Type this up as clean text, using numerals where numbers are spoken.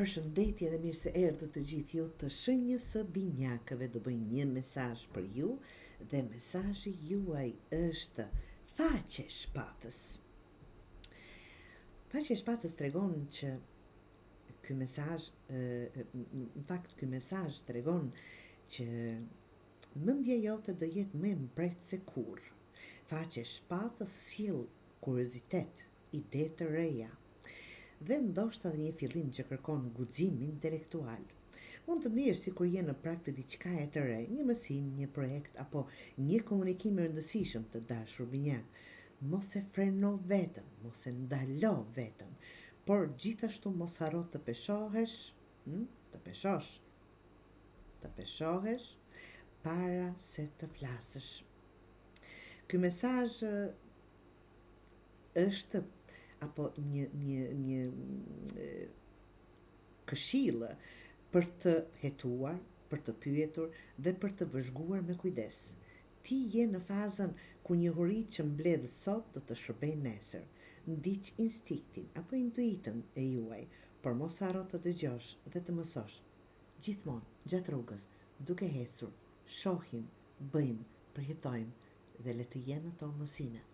Përshëndetje dhe mirë se erdhët të gjithë ju të shenjës së binjakëve do bëj një mesazh për ju dhe mesazhi juaj është faqe shpatës. Faqe shpatës tregon që ky mesazh në fakt ky mesazh tregon që mendja jote do jetë më e mprehtë se kurrë. Faqe shpatës sjell kuriozitet, ide të reja dhe ndoshta dhe një fillim që kërkon guxim intelektual. Mund të ndihesh sikur je në prag të diçkaje të re, një mësim, një projekt apo një komunikim i rëndësishëm të dashur binjak. Mos e freno veten, mos e ndalo veten, por gjithashtu mos harro të peshohesh, hm, të peshosh, të peshohesh para se të flasësh. Ky mesazh është apo një një një këshillë për të hetuar, për të pyetur dhe për të vëzhguar me kujdes. Ti je në fazën ku njohuritë që mbledh sot do të shërbejnë nesër. Ndiq instinktin apo intuitën e juaj, por mos harro të dëgjosh dhe të mësosh. Gjithmonë, gjatë rrugës, duke ecur, shohim, bëjmë, përjetojmë dhe le të jenë ato mësime.